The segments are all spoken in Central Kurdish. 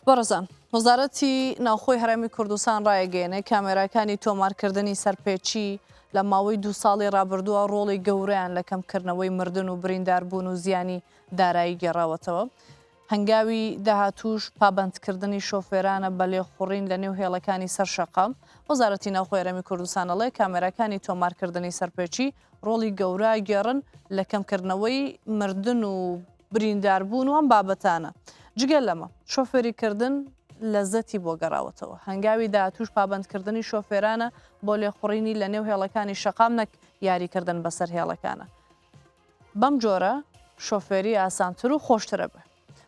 بەڕێزان، وەزارەتی ناوخۆی هەرێمی کوردستان ڕایەگەیەنێ، کامێراکانی تۆمارکردنی سەرپێچی لە ماوەی دوو ساڵی ڕابردووە ڕۆڵی گەورەیان لە کەمکردنەوەی مردن و برینداربوون و زیانی دارایی گێڕاوەتەوە. هەنگاوی داهاتووش پابەندکردنی شۆفێرانە بە لێخوڕین لە نێو هێڵەکانی سەر شەقام. وەزارەتی ناوخۆی هەرێمی کوردستان ئەڵێ، کامێراکانی تۆمارکردنی سەرپێچی ڕۆڵی گەورە ئەگێڕن لە کەمکردنەوەی مردن و برینداربوون و ئەم بابەتانە. جگە لەمە، شۆفێریکردن لەزەتی بۆ گەڕاوەتەوە. هەنگاوی داهاتووش پابەندکردنی شۆفێرانە بۆ لێخوڕینی لە نێو هێڵەکانی شەقام نەک یاریکردن بەسەر هێڵەکانە. بەم جۆرە شۆفێری ئاسانتر و خۆشتر ئەبێ.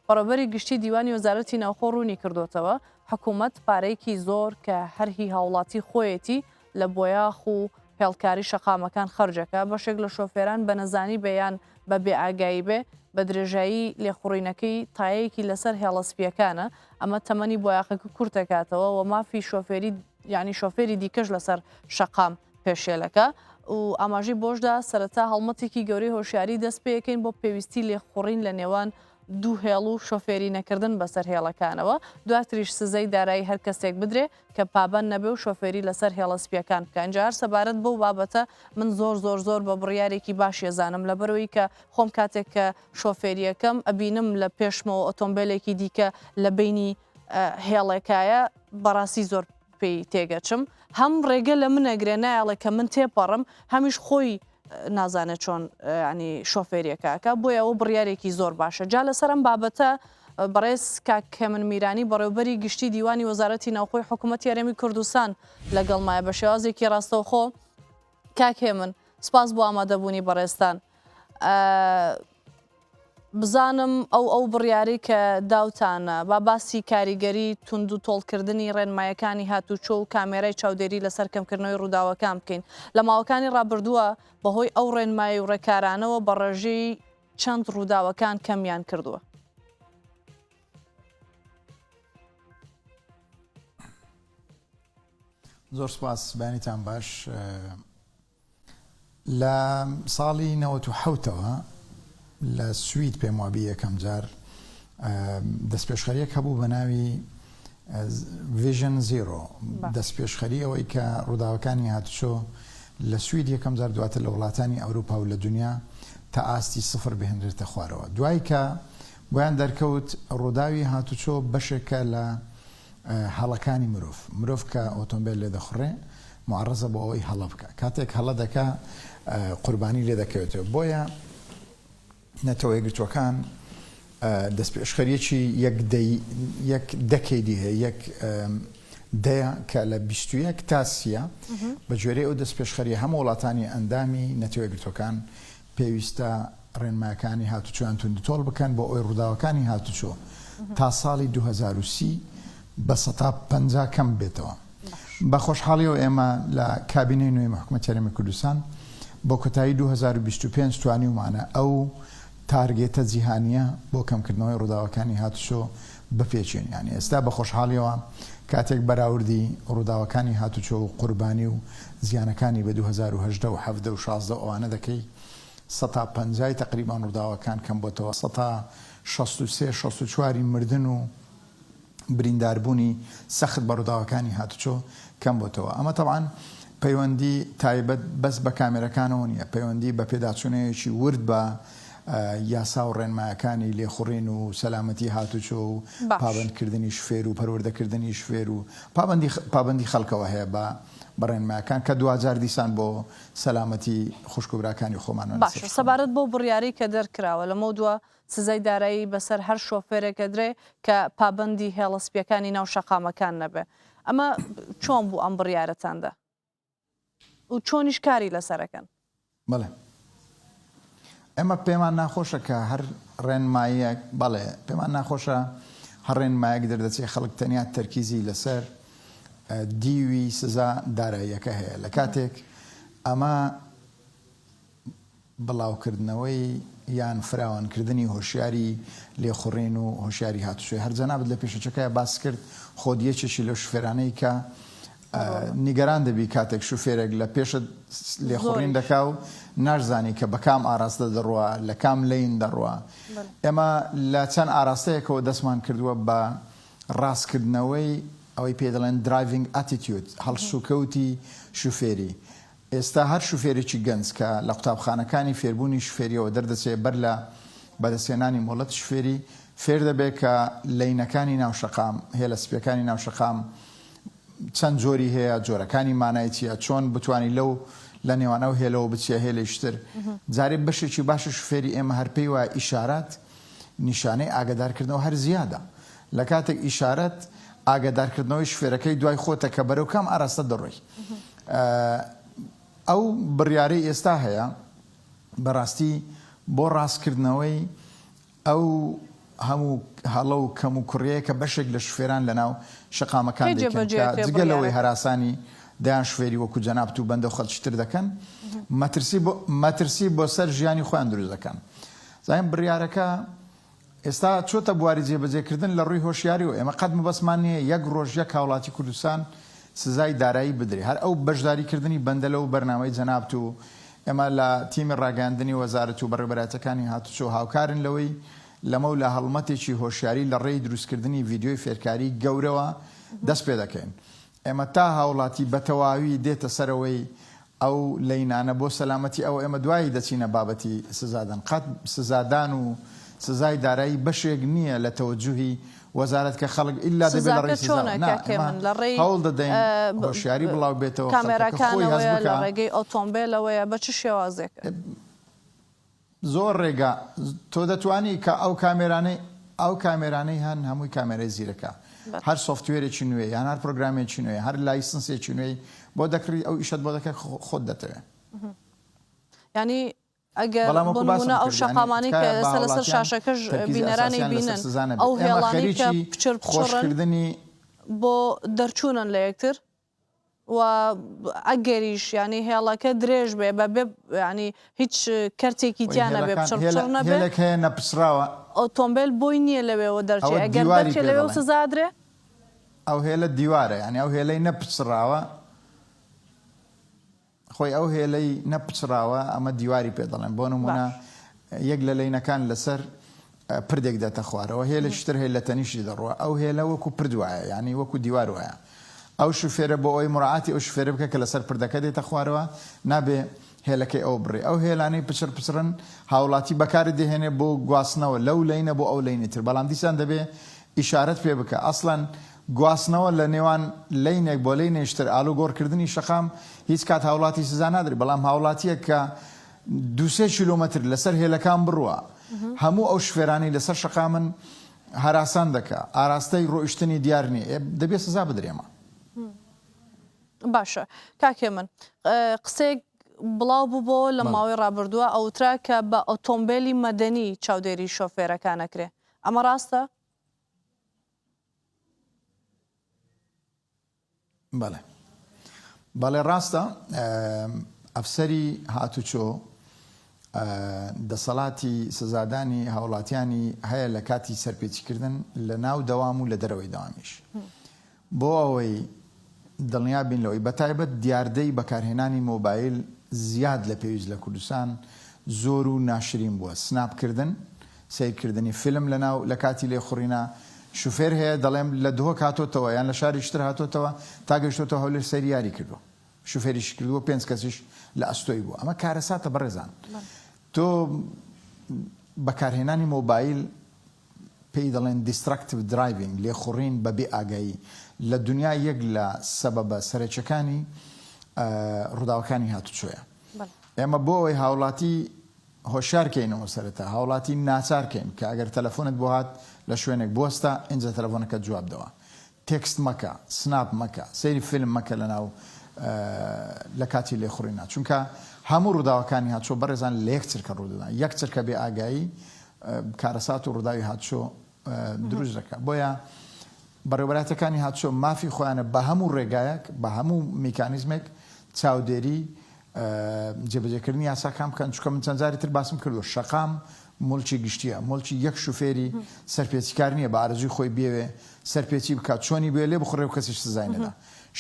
بەڕێوەبەری گشتی دیوانی وەزارەتی ناوخۆ ڕوونی کردۆتەوە، حکوومەت پارەیەکی زۆر کە هەر هی هاوڵاتی خۆیەتی لە بۆیاخ و هێڵکاری شەقامەکان خەرجەکا، بەشێک لە شۆفێران بە نەزانی بێ یان بە بێ ئاگایی بێ بە درێژایی لێخوڕینەکەی تایەیەکی لەسەر هێڵە سپییەکانە، ئەمە تەمەنی بۆیاخەکە کورتەکاتەوە و مافی شۆفێری یانی شۆفێری دیکەش لەسەر شەقام پێشێلەکە و ئاماژەی بۆشدا سەرەتا هەڵمەتێکی گەورەی هۆشیاری دەست پێەکەین بۆ پێویستی لێخوڕین لە نێوان دوو هێڵ و شۆفێری نەکردن بەسەر هێڵەکانەوە دواتریش سزای دارایی هەر کەسێک بدرێ کە پابەند نەبێ و شۆفێری لەسەر هێڵە سپیەکان بکە ئینجا هەر سەبارەت بەو بابەتە من زۆر زۆر زۆر بە بڕیارێکی باش ئەزانم لەبەرەوەی کە خۆم کاتێک کە شۆفێریەکەم ئەبینم لە پێشمەوە ئۆتۆمبیلێکی دیکە لە بینی هێڵێکایە بەڕاستی زۆر پێی تێگەچم هەم ڕێگە لە من ئەگرێ نایەڵێ کە من تێپەڕم هەمیش خۆی نازانێت چۆن ینی شۆفێریەکەکە بۆیە ئەوە بڕیارێکی زۆر باشە جا لەسەر ئەم بابەتە بەڕێز کاک هێمن میرانی بەڕێوبەری گشتی دیوانی وەزارەتی ناوخۆی حکوومەتی هەرێمی کوردستان لەگەڵمایە بە شێوازێکی ڕاستەوخۆ کاک هێمن سپاس بۆ ئامادەبوونی بەڕێزتان بزانم ئەو ئەو بڕیارەی کە داوتانە، با باسی کاریگەری توند و تۆڵکردنی ڕێنمایەکانی هاتوچۆ و کامێرای چاودێری لەسەر کەمکردنەوەی ڕووداوەکان بکەین. لە ماوەکانی ڕابردووە بەهۆی ئەو ڕێنمایی و ڕێکارانەوە بە ڕێژەی چەند ڕووداوەکان کەمیان کردووە؟ زۆر سپاس، بەیانیتان باش. لە ساڵی 97ەوە لە سوید پێم وابی یەکەم جار دەستپێشخەریەک هەبوو بە ناوی Vision Zero دەستپێشخەری ئەوەی کە ڕووداوەکانی هاتوچۆ لە سوید یەکەم جار دواتر لە وڵاتانی ئەوروپا و لە دنیا تا ئاستی سفر بهێنرێتە خوارەوە دوای کە بۆیان دەرکەوت ڕووداوی هاتوچۆ بەشێکە لە هەڵەکانی مرۆڤ، مرۆڤ کە ئۆتۆمبێل لێدەخوڕێ موعەڕەزە بۆ ئەوەی هەڵە بکا، کاتێک هەڵە دەکا قوربانی لێدەکەوێتەوە، بۆیە نەتەوە یەکگرتووەکان دەستپێشخەریەکی یەک دەی یەک دەکەیدی هەیە یەک دەیە کە لە 21 تا سیە بە گوێرەی ئەو دەستپێشخەریە هەموو وڵاتانی ئەندامی نەتەوە یەکگرتووەکان پێویستە ڕێنمایەکانی هاتوچۆیان توندوتۆڵ بکەن بۆ ئەوەی ڕووداوەکانی هاتوچۆ تا ساڵی 2030 بە سەتا 50 کەم بێتەوە. بە خۆشحاڵیەوە ئێمە لە کابینەی نوێی حکومەتی هەرێمی کوردستان بۆ کۆتایی 2025 توانیومانە ئەو تارگێتە جیهانییە بۆ کەمکردنەوەی ڕووداوەکانی هاتوچۆ بپێچین. یانی ئێستا بە خۆشحاڵیەوە کاتێک بەراوردی ڕووداوەکانی هاتوچۆ و قوربانی و زیانەکانی بە 2018 و 17 و 16 و ئەوانە دەکەی سەتا پەنجای تەقریبەن ڕووداوەکان کەم بۆتەوە، سەتا 63 64 ی مردن و برینداربوونی سەخت بە ڕووداوەکانی هاتوچۆ کەم بۆتەوە. ئەمە تەبعەن پەیوەندی تایبەت بەس بە کامێرەکانەوە نییە، پەیوەندی بە پێداچوونەوەیەکی ورد بە یاسا و ڕێنمایەکانی لێخوڕین و سەلامەتی هاتوچۆ و پابەندکردنی شوفێر و پەروەردەکردنی شوفێر و پابەندی پابەندی خەڵکەوە هەیە بە بە ڕێنمایەکان کە دواجار دیسان بۆ سەلامەتی خوشک و براکانی خۆمانە لەسەر باشە شەقام. سەبارەت بەو بڕیارەی کە دەرکراوە لەمەودوا سزای دارایی بەسەر هەر شۆفێرێک ئەدرێ کە پابەندی هێڵە سپییەکانی ناو شەقامەکان نەبێ. ئەمە چۆن بوو ئەم بڕیارەتان دا و چۆنیش کاری لەسەر ئەکەن؟ بەڵێ. ئێمە پێمان ناخۆشە کە هەر ڕێنماییەک، بەڵێ، پێمان ناخۆشە هەر ڕێنمایەک دەردەچێ خەڵک تەنیا تەرکیزی لەسەر دیوی سزا داراییەکە هەیە لە کاتێک ئەمە بڵاوکردنەوەی یان فراوانکردنی هۆشیاری لێخوڕین و هۆشیاری هاتوچۆی هەر جەنابت لە پێشەکەیا باست کرد خۆت یەکێکی لەو شوفێرانەی کە نیگەران دەبی کاتێک شوفێرێک لە پێشت لێخوڕین دەکا و ناشزانی کە بە کام ئاراستە دەڕوا لە کام lane دەڕوا ئێمە لە چەند ئاراستەیەکەوە دەستمان کردووە بە. ڕاستکردنەوەی ئەوەی پێی دەڵێن driving attitude، هەڵسوکەوتی شوفێری. ئێستا هەر شوفێرێکی گەنج کە لە قوتابخانەکانی فێربوونی شوفێرییەوە دەردەچێت بەر لە بەدەستهێنانی مۆڵەتی شوفێری فێر دەبێت کە lane ەکانی ناو شەقام، هێلە سپییەکانی ناو شەقام چەند جۆری هەیە، جۆرەکانی مانای چییە، چۆن بتوانی لەو لە نێوان ئەو هێلەوە بچیە هێلێکی تر. جارێ بەشێکی باشی شوفێری ئێمە هەر پێی وایە ئیشارات نیشانەی ئاگادارکردنەوە هەر زیادە. لە کاتێک ئیشارەت ئاگادارکردنەوەی شوفێرەکەی دوای خۆتە کە بەرەو کام ئاراستە دەڕۆی. ئەو بڕیارەی ئێستا هەیە بەڕاستی بۆ ڕاستکردنەوەی ئەو هەموو هەڵە و کەموکوڕیەیە کە بەشێک لە شوفێران لەناو شەقامەکان کەی دەیکەن جێبەجێ کە ئەکرێ جگە لەوەی بڕیارەکە؟ هەراسانی دەیان شوفێری وەکو جەنابت و بەندە و خەڵکی تر دەکەن مەترسی بۆ مەترسی بۆ سەر ژیانی خۆیان دروست دەکەن. زانیم بڕیارەکە ئێستا چۆتە بواری جێبەجێکردن لە ڕووی هۆشیاریەوە، ئێمە قەت مەبەستمان نییە یەک ڕۆژ یەک هاوڵاتی کوردستان سزای دارایی بدرێ، هەر ئەو بەشداریکردنی بەندە لەو بەرنامەی جەنابت و ئێمە لە تیمی ڕاگەیاندنی وەزارەت و بەڕێوەبەرایەتیەکانی هاتوچۆ هاوکارن لەوەی لەمەولا هەڵمەتێکی هۆشیاری لە ڕێی دروستکردنی ڤیدیۆی فێرکاری گەورەوە دەست پێدەکەین. ئێمە تا هاوڵاتی بەتەواوی دێتە سەرەوەی ئەو lane انە بۆ سەلامەتی ئەو ئێمە دوایی دەچینە بابەتی سزادان قەت سزادان و سزای دارایی بەشێک نییە لە تەوەجوهی وەزارەت کە خەڵک ئیلا دەبێت لە سزاکە ڕێی سزاوە چۆنە نا کاک ئێمە هێمن لە ڕێی هەوڵ دەدەین هۆشیاری بڵاو بێتەوە خەڵکەکە خۆی هەست کامێراکانەوەیە لە بکا. ڕێگەی ئۆتۆمبێلەوەیە بە چ شێوازێکە؟ زۆر ڕێگا تۆ دەتوانی کە ئەو کامێرانەی ئەو کامێرانەی هەن هەمووی کامێرای زیرەکە هەر software ێکی نوێ یان هەر پرۆگرامێکی نوێ هەر license ێکی نوێی بۆ دەکڕی ئەو ئیشەت بۆ دەکە خۆت دەتەوێ. یانی ئەگەر بەڵام بۆ وەکو باسم نموونە ئەو کرد یانی شەقامانەی کە تکایە با ئێستا لەسەر هاوڵاتیان شاشەکەش تەرکیزی بینەرانی ئەساسیان لەسەر بینن سزا نەبێت ئەو ئێمە هێڵانەی کە خەریکی پچڕ پچڕن خۆشکردنی بۆ دەرچوونن لە یەکتر و ئەگەریش یانی هێڵەکە درێژ بێ بە بێ یانی هیچ کەرتێکی وەی تیا نەبێ هێڵەکان پچڕ هێلە پچڕ نەبێ هێلێک هەیە نەپچڕاوە. ئۆتۆمبێل بۆی نییە لەوێوە دەرچێ ئەوە ئەگەر دیواری دەرچێ پێ لەوێوە دەڵێن. سزا ئەدرێ؟ ئەو هێلە دیوارە یانی ئەو هێلەی نەپچڕاوە خۆی ئەو هێلەی نەپچڕاوە ئەمە دیواری پێ دەڵێن بۆ نمونە باش. یەک لە lane ەکان لەسەر پردێک دێتە خوارەوە هێلێکی تر هەیە لە تەنیشتی دەڕوا ئەو هێلە وەکو پرد وایە یانی وەکو دیوار وایە ئەو شوفێرە بۆ ئەوەی مراعاتی ئەو شوفێرە بکە کە لەسەر پردەکە دێتە خوارەوە نابێ هێلەکەی ئەو بڕێ ئەو هێلانەی پچڕ پچڕن هاوڵاتی بەکاری دەهێنێ بۆ گواستنەوە لەو lane ە بۆ ئەو lane ی تر بەڵام دیسان دەبێ ئیشارەت پێ بکە ئەسڵەن گواستنەوە لە نێوان lane ێک بۆ lane ێکی تر ئالوگۆڕ کردنی شەقام هیچ کات هاوڵاتی سزا نادرێ بەڵام هاوڵاتیەک کە دوو سێ کیلۆمەتر لەسەر هێلەکان بڕوا هەموو ئەو شوفێرانەی لەسەر شەقامن هەراسان دەکا ئاراستەی ڕۆیشتنی دیار نیە ئێ دەبێ سزا بدرێ ئەمە. باشە کاک هێمن قسەیەک بڵاو بووبەوە لە ماوەی ڕابردووە ئەوترا کە بە ئۆتۆمبێلی مەدەنی چاودێری شۆفێرەکان ئەکرێ ئەمە ڕاستە؟ بەڵێ بەڵێ ڕاستە ئەفسەری هاتوچۆ دەسەڵاتی سزادانی هاوڵاتیانی هەیە لە کاتی سەرپێچیکردن لە ناو دەوام و لە دەرەوەی دەوامیش بۆ ئەوەی دڵنیا بین لەوەی بەتایبەت دیاردەی بەکارهێنانی مۆبایل زیاد لە پێویست لە کوردستان زۆر و ناشرین بووە سناپ کردن سەیرکردنی فیلم لەناو لە کاتی لێخوڕینا شوفێر هەیە دەڵێم لە دهۆک هاتۆتەوە یان لە شارێکی تر هاتۆتەوە تا گەیشتۆتەوە هەولێر سەیری یاری کردووە شوفێریشی کردووە پێنج کەسیش لە ئەستۆی بووە ئەمە کارەساتە بەڕێزان تۆ بەکارهێنانی مۆبایل پێی دەڵێن Distractive Driving، لێخوڕین بە بێ ئاگایی، لە دونیا یەک لە سەبەبە سەرەکیەکانی ڕووداوەکانی هاتوچۆیە. ئێمە بۆ ئەوەی هاوڵاتی هۆشیار کەینەوە سەرەتا هاوڵاتی ناچار کەین کە ئەگەر تەلەفۆنت بۆ هات لە شوێنێک بوەستە ئینجا تەلەفۆنەکەت جواب دەوە text مەکە، سناپ مەکە، سەیری فیلم مەکە لەناو لە کاتی لێخوڕینا چونکە هەموو ڕووداوەکانی هاتچۆ بەڕێزان لە یەک چرکە ڕوودەدان یەک چرکە بێ ئاگایی کارەسات و ڕووداوی هاتچۆ دروست دەکات بۆیە بەڕێوەبەرایەتەکانی هاتچۆ مافی خۆیانە بە هەموو ڕێگایەک بە هەموو میکانیزمێک چاودێری جێبەجێکردنی یاساکان بکەن چونکە من چەند جاری تر باسم کردووە شەقام موڵکی گشتیە موڵکی یەک شوفێری سەرپێچیکار نییە بە ئارەزووی خۆی بێوێ سەرپێچی بکات چۆنی بوێ لێ بخوڕێ و کەسیش سزای نەدا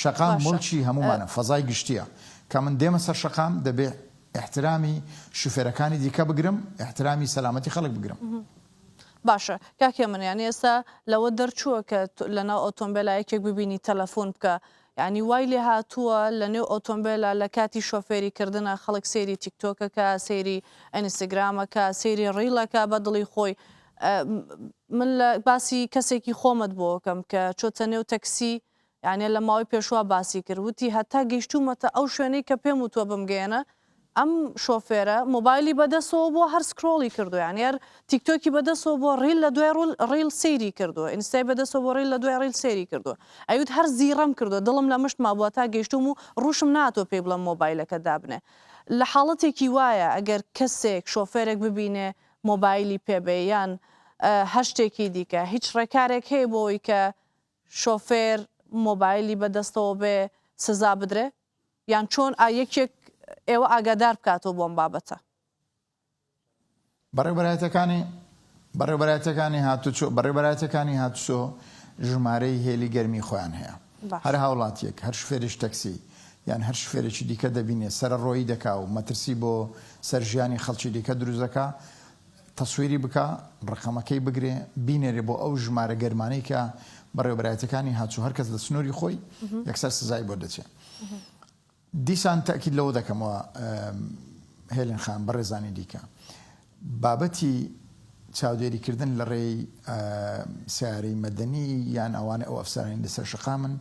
شەقام موڵکی هەموومانە فەزای گشتیە کە من دێمە سەر شەقام دەبێ ئیحترامی شوفێرەکانی دیکە بگرم ئیحترامی سەلامەتی خەڵک بگرم. باشە کاک هێمن یانی ئێستا لەوە دەرچووە کە لەناو ئۆتۆمبێلا یەکێک ببینی تەلەفۆن بکە یانی وای لێ هاتووە لە نێو ئۆتۆمبێلا لە کاتی شۆفێری کردنا خەڵک سەیری تیکتۆکەکە سەیری ئینستگرامەکە سەیری ڕیڵەکە بە دڵی خۆی من لە باسی کەسێکی خۆمت بۆکەم کە چۆتە نێو تەکسی یانە لە ماوەی پێشوە باسی کرد وتی هەتا گەیشتوومەتە ئەو شوێنەی کە پێم وتووە بمگەیەنە ئەم شۆفێرە مۆبایلی بەدەستەوە بووە هەر scroll ی کردووە یانی هەر تیکتۆکی بەدەستەوە بووە reel لە دوای ڕول reel سەیری کردووە ئینستای بەدەستەوە بووە reel لە دوای reel سەیری کردووە ئەیوت هەر زیڕەم کردووە دڵم لە مشت مابووە تا گەیشتووم و ڕووشم نەهاتووە پێی بڵێم مۆبایلەکە دابنێ لە حاڵەتێکی وایە ئەگەر کەسێک شۆفێرێک ببینێ مۆبایلی پێ بێ یان هەر شتێکی دیکە هیچ ڕێکارێک هەیە بۆ ئەوەی کە شۆفێر مۆبایلی بەدەستەوە بێ سزا بدرێ؟ یان چۆن ئا یەکێک ئێوە ئاگادار بکاتەوە بۆ ئەم بابەتە؟ بەڕێوبەرایەتەکانی بەڕێوبەرایەتەکانی هاتوچۆ بەڕێوبەرایەتەکانی هاتوچۆ ژمارەی هێلی گەرمی خۆیان هەیە باش. هەر هاوڵاتیەک هەر شوفێرێکی تەکسی یان هەر شوفێرێکی دیکە دەبینێ سەرەڕۆیی دەکا و مەترسی بۆ سەر ژیانی خەڵکی دیکە دروست دەکا تەسویری بکا ڕەقەمەکەی بگرێ بینێرێ بۆ ئەو ژمارە گەرمانەی کە بەڕێوبەرایەتەکانی هاتوچۆ هەر کەس لە سنووری خۆی یەکسەر سزای بۆ دەچێ. دیسان تەئکید لەوە دەکەمەوە هێلین خان بەڕێزانی دیکە بابەتی چاودێریکردن لە ڕێی سیارەی مەدەنی یان ئەوانە ئەو ئەفسەرانی لەسەر شەقامن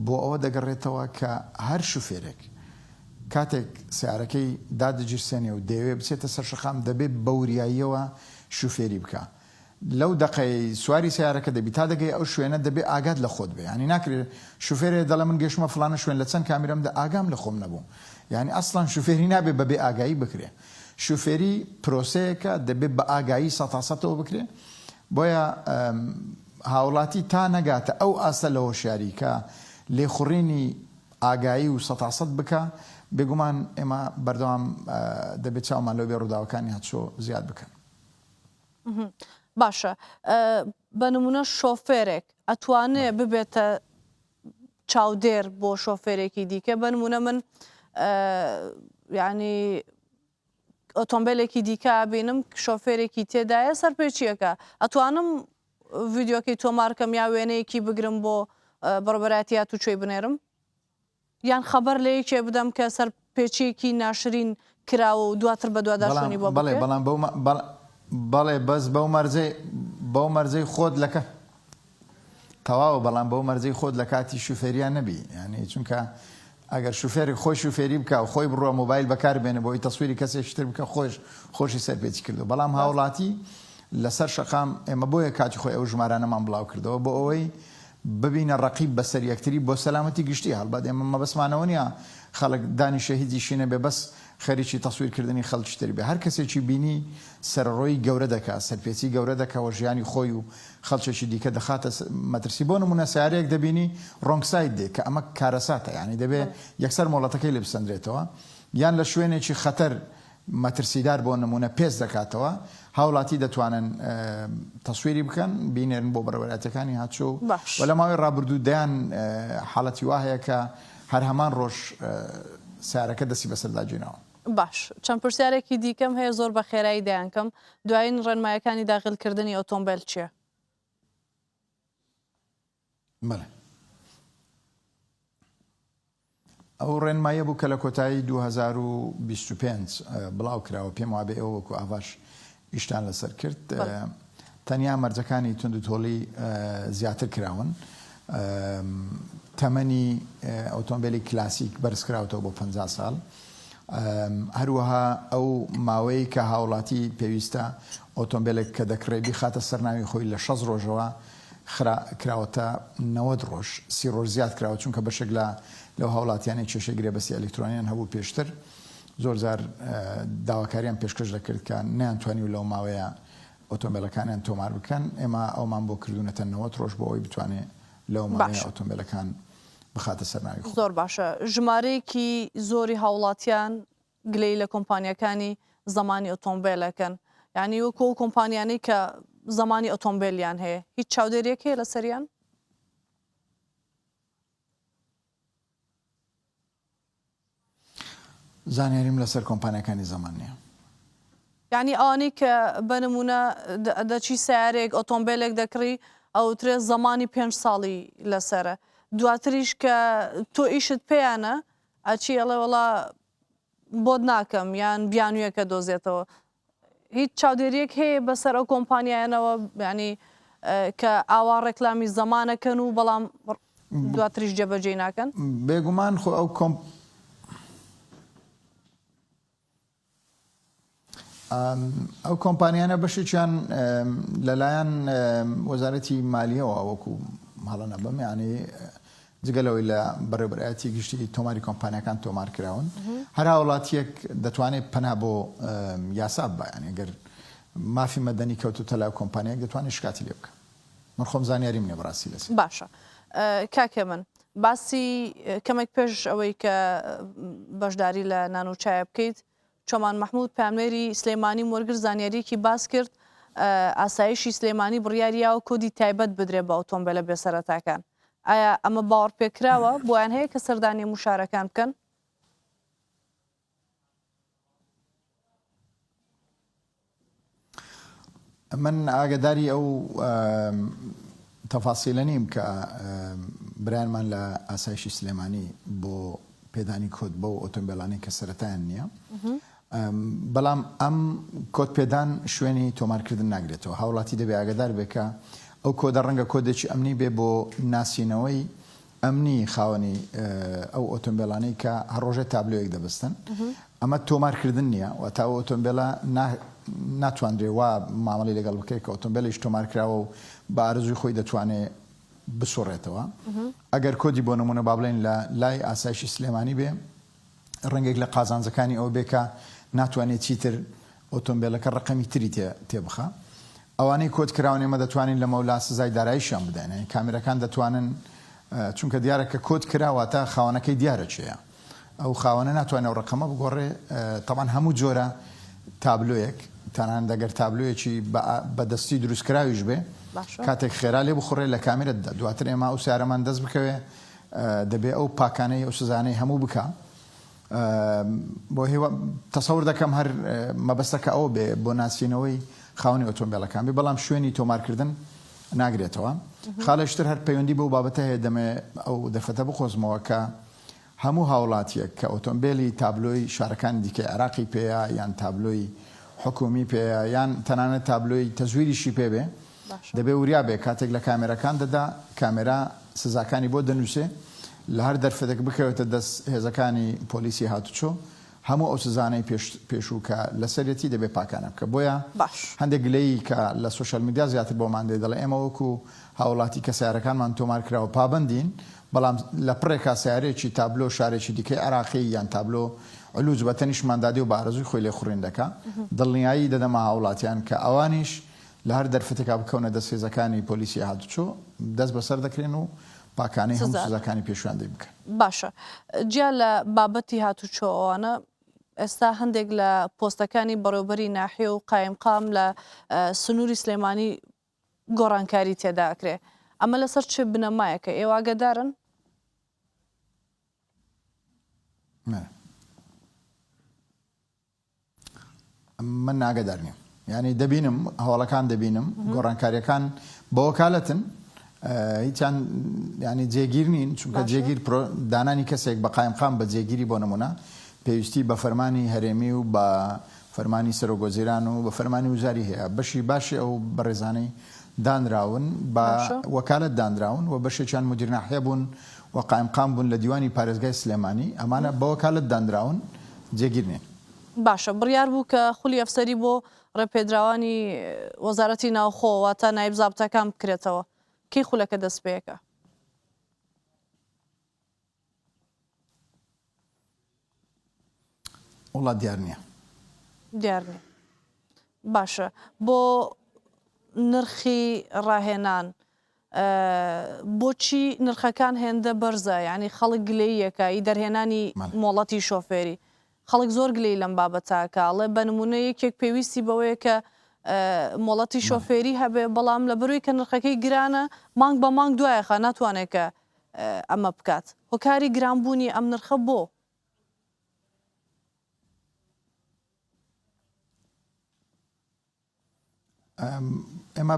بۆ ئەوە دەگەڕێتەوە کە هەر شوفێرێک کاتێک سیارەکەی دادەگیرسێنێ و دەیەوێ بچێتە سەر شەقام دەبێ بە وریاییەوە شوفێری بکا لەو دەقەی سواری سەیارەکە دەبی تا دەگەی ئەو شوێنە دەبێ ئاگات لە خۆت بێ یانی ناکرێ شوفێرێ دەڵێ من گەشتمە فڵانە شوێن لە چەند کامیرەم دا ئاگام لە خۆم نەبوو یانی ئەسڵەن شوفێری نابێ بە بێ ئاگایی بکرێ شوفێری پرۆسەیەکە دەبێ بە ئاگایی سەتاسەتەوە بکرێ بۆیە هاوڵاتی تا نەگاتە ئەو ئاستە لە هۆشیاری کە لێخوڕینی ئاگایی و سەتاسەت بکا بێگومان ئێمە بەردەوام دەبێت چاومان لەو بێ ڕووداوەکانی هاتوچۆ زیاد بکەن. باشە بە نمونە شۆفێرێک ئەتوانێ ببێتە چاودێر بۆ شۆفێرێکی دیکە بە نمونە من یعنی ئۆتۆمبیلێکی دیکە بینم شۆفێرێکی تێدایە سەرپێچیەکە ئەتوانم ڤیددیوەکەی تۆمارکەم یا وێنەیەکی بگرم بۆ بەڕبەراتیات و چۆی بنێرم یان خەبەر لە یەکێ بدەم کە سەرپێچیەکی ناشرین کراوە و دواتر بەدواداچوونی بۆ بەڵێ بکرێت؟ بەڵام بەو بەڵێ بەس بەو مەرجەی بەو مەرجەی خۆت لەکە تەواوە بەڵام بەو مەرجەی خۆت لە کاتی شوفێریان نەبی یانی چونکە ئەگەر شوفێرێک خۆی شوفێری بکە و خۆی بڕوا مۆبایل بەکار بێنێ بۆی تەسویری کەسێکی تر بکە خۆش خۆشی سەرپێچی کردو بەڵام هاوڵاتی لەسەر شەقام ئێمە بۆیە کاتی خۆی ئەو ژمارانەمان بڵاو کردەوە بۆ ئەوەی ببینە ڕەقیب بەسەر یەکتری بۆ سەلامەتی گشتی هەڵبەت ئێمە مەبەستمان ئەوە نیە خەڵک دانیشێ هیچ ئیشی نەبێ بەس خەریکی تەسویر کردنی خەڵکی تر بێ هەر کەسێکی بینی سەرەڕۆیی گەورە دەکا سەرپێچی گەورە دەکا و ژیانی خۆی و خەڵکێکی دیکە دەخاتە مەترسی بۆ نمونە سەیارەیەک دەبینی wrong side دێ کە ئەمە کارەساتە یانی دەبێ یەکسەر مۆڵەتەکەی لێ بسەندرێتەوە یان لە شوێنێکی خەتەر مەترسیدار بۆ نموونە پێست دەکاتەوە، هاوڵاتی دەتوانن تەسویری بکەن بینێرن بۆ بەڕێوەرایەتیەکانی هاتچۆ و باش. لە ماوەی ڕابردوو دەیان حاڵەتی وا هەیە کە هەر هەمان ڕۆژ سەیارەکە دەستی بەسەردا گیراوە. باش چەند پرسیارێکی دیکەم هەیە زۆر بە خێرایی دەیانکەم، دوایین ڕێنمایەکانی داغیلکردنی ئۆتۆمبێل چیە؟ بەڵێ. ئەو ڕێنماییە بوو کە لە کۆتایی 2025 بڵاو کراوە، پێم وابێ ئێوە وەکو ئاڤاش ئیشتان لەسەر کرد. تەنیا مەرجەکانی توندوتۆڵی زیاتر کراون. تەمەنی ئۆتۆمبێلی کلاسیک بەرزکراوەتەوە بۆ 50 ساڵ. هەروەها ئەو ماوەیەی کە هاوڵاتی پێویستە ئۆتۆمبێلێک کە دەکڕێ بیخاتە سەر ناوی خۆی لە 60 ڕۆژەوە خرا کراوەتە 90 ڕۆژ، سی ڕۆژ زیاد کراوە، چونکە بەشێک لە لەو هاوڵاتیانەی کێشەی گرێبەستی ئەلیکترۆنیان هەبوو پێشتر زۆر جار داواکاریان پێشکەش دەکرد کە نەیانتوانیوە لەو ماوەیە ئۆتۆمبێلەکانیان تۆمار بکەن، ئێمە ئەومان بۆ کردوونەتە 90 ڕۆژ بۆ ئەوەی بتوانێ لەو ماوەیە باشە. ئۆتۆمبێلەکان بخاتە سەر ناوی خۆی. زۆر باشە ژمارەیەکی زۆری هاوڵاتیان گلەیی لە کۆمپانیاکانی زەمانی ئۆتۆمبێل ئەکەن یانی وەکو ئەو کۆمپانیانەی کە زەمانی ئۆتۆمبێلیان هەیە هیچ چاودێریەک هەیە لەسەریان؟ زانیاریم لەسەر کۆمپانیاکانی زەمان نییە. یانی ئەوانەی کە بە نمونە دەچی سیارێک ئۆتۆمبیلێک دەکڕی ئەوترێ زەمانی پێنج ساڵی لەسەرە دواتریش کە تۆ ئیشت پێیانە ئەچی ئەڵێ وەڵا بۆت ناکەم یان بیانویەکە دۆزێتەوە هیچ چاودێریەک هەیە بەسەر ئەو کۆمپانیایانەوە یانی کە ئاوا ڕێکلامی زەمانەکەن و بەڵام دواتریش جێبەجێی ناکەن؟ بێگومان خۆ ئەو کۆمپ ئەو کۆمپانیانە بەشێکیان لەلایەن وەزارەتی مالیەوە وەکو هەڵە نەبم یعنی جگە لەوەی لە بەڕێوەبەرایەتی گشتی تۆماری کۆمپانیاکان تۆمار کراون هەر هاوڵاتیەک دەتوانێت پەنا بۆ یاسا ببا یعنی گەر مافی مەدەنی کەوتوتە لای کۆمپانیایەک دەتوانێت شکاتی لێ بکە من خۆم زانیاریم نیە بەڕاستی لەسەر. باشە کاک هێمن باسی کەمێک پێش ئەوەی کە بەشداری لە نان و چایە بکەیت چۆمان مەحمود پەیامنێری سلێمانیم وەرگرت زانیاریەکی باس کرد ئاسایشی سلێمانی بڕیاری یاوە کۆدی تایبەت بدرێ بە ئۆتۆمبێلە بێسەرەتاکان ئایا ئەمە باوەڕپێکراوە بۆیان هەیە کە سەردانی هەموو شارەکان بکەن؟ من ئاگداری ئەو تەفاسیلە نیم کە برایانمان لە ئاسایشی سلێمانی بۆ پێدانی کۆد بەو ئۆتۆمبیلانەی کە سەرەتایان نییە بەڵام ئەم کۆد پێدان شوێنی تۆمارکردن ناگرێتەوە هاوڵاتی دەبێ ئاگدار بێ کە ئەو کۆدە ڕەنگە کۆدێکی ئەمنی بێ بۆ ناسینەوەی ئەمنی خاوەنی ئەو ئۆتۆمبێلانەی کە هەر ڕۆژێ تابلۆیەک دەبەستن ئەمە تۆمار کردن نییە واتە ئەو ئۆتۆمبێلە ناتوانرێ وا مامەڵی لەگەڵ بکرێت کە ئۆتۆمبێلیش تۆمار کراوە و بە ئارەزووی خۆی دەتوانێ بسوڕێتەوە ئەگەر کۆدی بۆ نمونە با بڵێن لە لای ئاسایشی سلێمانی بێ ڕەنگێک لە قازانجەکانی ئەوە بێ کە ناتوانێت چیتر ئۆتۆمبێلەکە ڕەقەمی تری تێ تێبخا. ئەوانەی کۆد کراون ئێمە دەتوانین لەمەولا سزای داراییشیان بدەین. یانی کامێرەکان دەتوانن چونکە دیارە کە کۆد کرا واتە خاوەنەکەی دیارە کێیە. ئەو خاوەنە ناتوانێت ئەو ڕەقەمە بگۆڕێ. تەبعەن هەموو جۆرە تابلۆیەک تەنانەت ئەگەر تابلۆیەکی بە دەستی دروستکراویش بێ کاتێک خێرا لێ بخوڕێ لە کامێرە دەدا. دواتر ئێمە ئەو سیارەمان دەست بکەوێ دەبێ ئەو پاکانەی ئەو سزانەی هەموو بکا. بۆ هیوا تەسەور دەکەم هەر مەبەستەکە ئەوە بێ بۆ ناسینەوەی خاوەنی ئۆتۆمبێلەکان بێ بەڵام شوێنی تۆمارکردن ناگرێتەوە خاڵێشتر هەر پەیوەندی بەو بابەتە هەیە دەمێ ئەو دەرفەتە بقۆزمەوە کە هەموو هاوڵاتیەک کە ئۆتۆمبێلی تابلۆی شارەکانی دیکەی عێراقی پێیە یان تابلۆی حکومی پێیە یان تەنانەت تابلۆی تەزویریشی پێ بێ دەبێ وریا بێ کاتێک لە کامێراکان دەدا کامێرا سزاکانی بۆ دەنووسێ لە هەر دەرفەتێک بکەوێتە دەست هێزەکانی پۆلیسی هاتوچۆ هەموو ئەو سزانەی پێش پێشوو کە لەسەرێتی دەبێ پاکانە بکە بۆیە باش. هەندێک گلەیی کە لە سۆشیال میدیا زیاتر بۆمان دێ دەڵێ ئێمە وەکو هاوڵاتی کە سەیارەکانمان تۆمار کراوە پابەندین بەڵام لە پڕێکا سەیارەیەکی تابلۆ شارێکی دیکەی عێراقی یان تابلۆ علوج بە تەنیشتماندا دێ و بە ئارەزووی خۆی لێخوڕین دەکا دڵنیایی دەدەمە هاوڵاتیان کە ئەوانیش لە هەر دەرفەتێکا بکەونە دەست هێزەکانی پۆلیسی هاتوچۆ دەست بەسەر دەکرێن و پاکانەی هەموو سزا. سزاکانی پێشویان دەی بکەن. باشە جیا لە بابەتی هاتوچۆ ئەوانە ئێستا هەندێک لە پۆستەکانی بەڕێوبەری ناحیە و قایمقام لە سنووری سلێمانی گۆڕانکاری تێدا ئەکرێ ئەمە لەسەر چ بنەمایەکە ئێوە ئاگادارن؟ نا. من ئاگادار نیم یعنی دەبینم هەواڵەکان دەبینم گۆڕانکاریەکان بە وەکالەتن هیچیان ینی جێگیر نین چونکە جێگیر دانانی کەسێک بە قایمقام بە جێگیری بۆ نمونە پێویستی بە فەرمانی هەرێمی و بە فەرمانی سەرۆگۆزیران و بە فەرمانی وزاری هەیە بەشی باشی ئەو بەڕێزانەی دانراون بە وەکالت دانراون و بەشێکیان مدیر ناحیە بوون و قایمقام بوون لە دیوانی پارێزگای سلێمانی ئەمانە بە وەکالت دانراون جێگیر نین. باشە بڕیار بوو کە خولی ئەفسەری بۆ ڕێپێدراوانی وەزارەتی ناوخۆ واتە نایب زابتەکان بکرێتەوە کەی خولەکە دەست پێکا؟ وەڵا دیار نییە. دیار نییە. باشە بۆ نرخی ڕاهێنان بۆچی نرخەکان هێندە بەرزە یانی خەڵک گلەییەکە ئی دەرهێنانی مۆڵەتی شۆفێری خەڵک زۆر گلەی لەم بابەتە ئەکا ئەڵێ بە نمونە یەکێک پێویستی بەوەیە کە مۆڵەتی شۆفێری هەبێ بەڵام لە بەروی کە نرخەکەی گرانە مانگ بە مانگ دوایەخا ناتوانێت کە ئەمە بکات هۆکاری گرانبوونی ئەم نرخە بۆ؟ ئێمە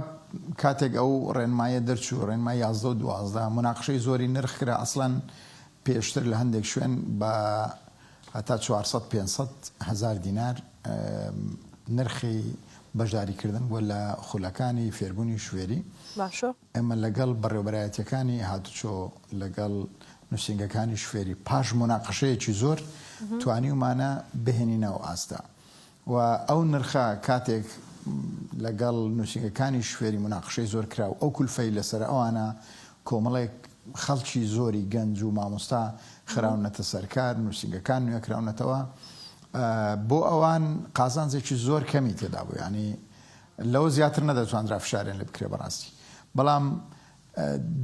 کاتێک ئەو ڕێنمایە دەرچوو، ڕێنمای 11 و 12، موناقشەی زۆری نرخ کرا، ئەسڵەن پێشتر لە هەندێک شوێن بە هەتا 400 500 هەزار دینار نرخی بەشداریکردن بووە لە خولەکانی فێربوونی شوێری. باشە. ئێمە لەگەڵ بەڕێوەبەرایەتیەکانی هاتوچۆ، لەگەڵ نووسینگەکانی شوفێری پاش موناقەشەیەکی زۆر توانیومانە بهێنینە ئەو ئاستە و ئەو نرخە کاتێک لەگەڵ نووسینگەکانی شوفێری موناقەشەی زۆر کرا و ئەو کولفەی لەسەر ئەوانە کۆمەڵێک خەڵکی زۆری گەنج و مامۆستا خراونەتە سەرکار، نووسینگەکان نوێکراونەتەوە بۆ ئەوان قازانجێکی زۆر کەمی تێدا بوو یانی لەوە زیاتر نەدەتوانرا فشاریان لێ بکرێ بەڕاستی بەڵام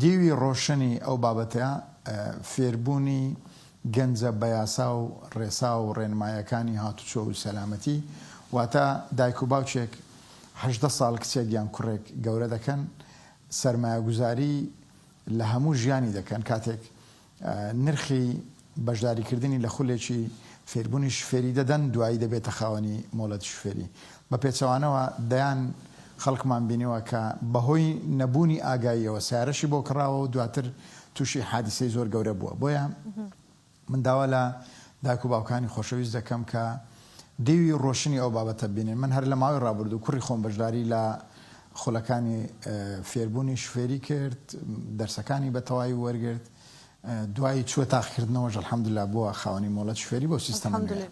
دیوی ڕۆشنی ئەو بابەتە فێربوونی گەنجە بە یاسا و ڕێسا و ڕێنمایەکانی هاتوچۆ و سەلامەتی واتە دایک و باوکێک 18 ساڵ کچێک یان کوڕێک گەورە دەکەن سەرمایەگوزاری لە هەموو ژیانی دەکەن کاتێک نرخی بەشداریکردنی لە خولێکی فێربوونی شوفێری دەدەن، دوایی دەبێتە خاوەنی مۆڵەتی شوفێری. بە پێچەوانەوە دەیان خەڵکمان بینیوە کە بەهۆی نەبوونی ئاگاییەوە سەیارەشی بۆ کڕاوە و دواتر تووشی حادیسەی زۆر گەورە بووە. بۆیە من داوا لە دایک و باوکانی خۆشەویست دەکەم کە دیوی ڕۆشنی ئەو بابەتە ببینن. من هەر لە ماوەی ڕابردوو کوڕی خۆم بەشداری لە خولەکانی فێربوونی شوفێری کرد، دەرسەکانی بە تەواوی وەرگرت، دوایی چووە تاقیکردنەوەش الحمدللە بووە خاوەنی مۆڵەت شوفێری بەو سیستەمە نوێیە.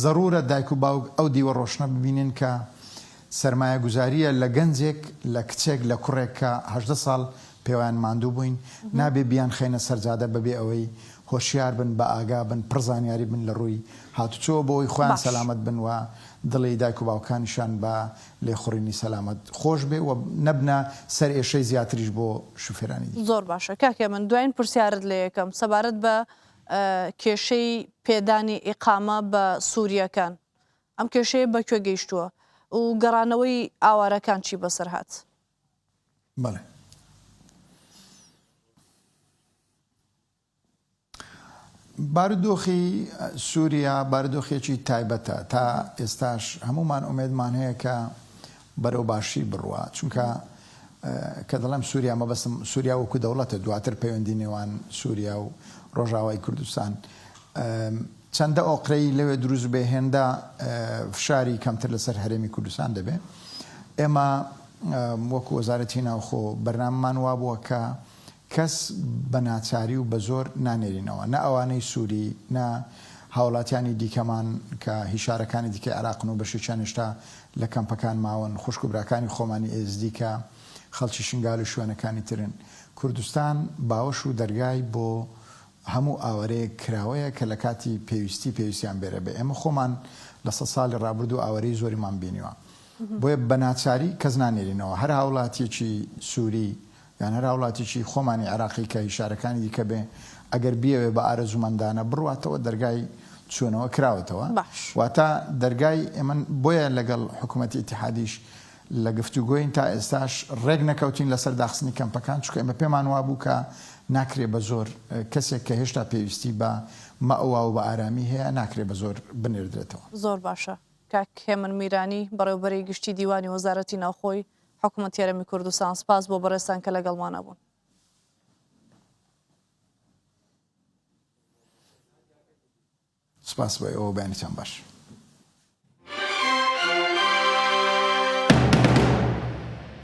زەرورە دایک و باوک ئەو دیوە ڕۆشنە ببینن کە سەرمایەگوزارییە لە گەنجێک، لە کچێک، لە کوڕێک کە 18 ساڵ پێوەیان ماندوو بووین، نابێ بیانخەینە سەر جادە بەبێ ئەوەی هۆشیار بن، بە ئاگا بن، پڕ زانیاری بن لە ڕووی هاتوچۆوە بۆ ئەوەی خۆیان سەلامەت بن و دڵی دایک و باوکانیشیان بە لێخوڕینی سەلامەت خۆش بێ و نەبنە سەرئێشەی زیاتریش بۆ شوفێرانی دیکە. زۆر باشە کاک هێمن دواین پرسیارت لێ یەکەم سەبارەت بە کێشەی پێدانی ئیقامە بە سوریەکان ئەم کێشەیە بە کوێ گەیشتووە و گەڕانەوەی ئاوارەکان چی بەسەر هات؟ بەڵێ. بارودۆخی سووریا بارودۆخێکی تایبەتە تا ئێستاش هەمومان ئومێدمان هەیە کە بەرەو باشی بڕوا چونکە کە دەڵێم سووریا مەبەستم سووریا وەکو دەوڵەتە دواتر پەیوەندی نێوان سووریا و ڕۆژاوای کوردستان چەندە ئۆقرەی لەوێ دروست بێ هێندە فشاری کەمتر لەسەر هەرێمی کوردستان دەبێ ئێمە وەکو وەزارەتی ناوخۆ بەرنامەمان وابووە کە کەس بە ناچاری و بە زۆر نانێرینەوە، نە ئەوانەی سووری، نە هاوڵاتیانی دیکەمان کە هی شارەکانی دیکەی عێراقن و بەشێکیان هێشتا لە کەمپەکان ماون، خوشک و براکانی خۆمانی ئێزدی کە خەڵکی شنگال و شوێنەکانی ترن. کوردستان باوەش و دەرگای بۆ هەموو ئاوەرەیەک کراوەیە کە لە کاتی پێویستی پێویستیان بێرە بێ. ئێمە خۆمان لە سەد ساڵی ڕابردوو ئاوەرەی زۆریمان بینیوە. بۆیە بە ناچاری کەس نانێرینەوە. هەر هاوڵاتییەکی سووری یان هەر هاوڵاتیکی خۆمانی عێراقی کە هی شارەکانی دیکە بێ ئەگەر بیەوێ بە ئارەزوومەندانە بڕواتەوە دەرگای چوونەوە کراوەتەوە باش. واتە دەرگای ئێمە بۆیە لەگەڵ حکوومەتی ئیتیحادیش لە گفتوگۆین تا ئێستاش ڕێک نەکەوتین لەسەر داخستنی کەمپەکان چونکە ئێمە پێمان وابوو کە ناکرێ بە زۆر کەسێک کە هێشتا پێویستی بە مەئوا و بە ئارامی هەیە ناکرێ بە زۆر بنێردرێتەوە. زۆر باشە کاک هێمن میرانی بەڕێوبەری گشتی دیوانی وەزارەتی ناوخۆی حکومەتی هەرێمی کوردستان سپاس بۆ بەڕێزتان کە لەگەڵمانە بوون. سپاس بۆ ئێوە و بەیانیتان باش.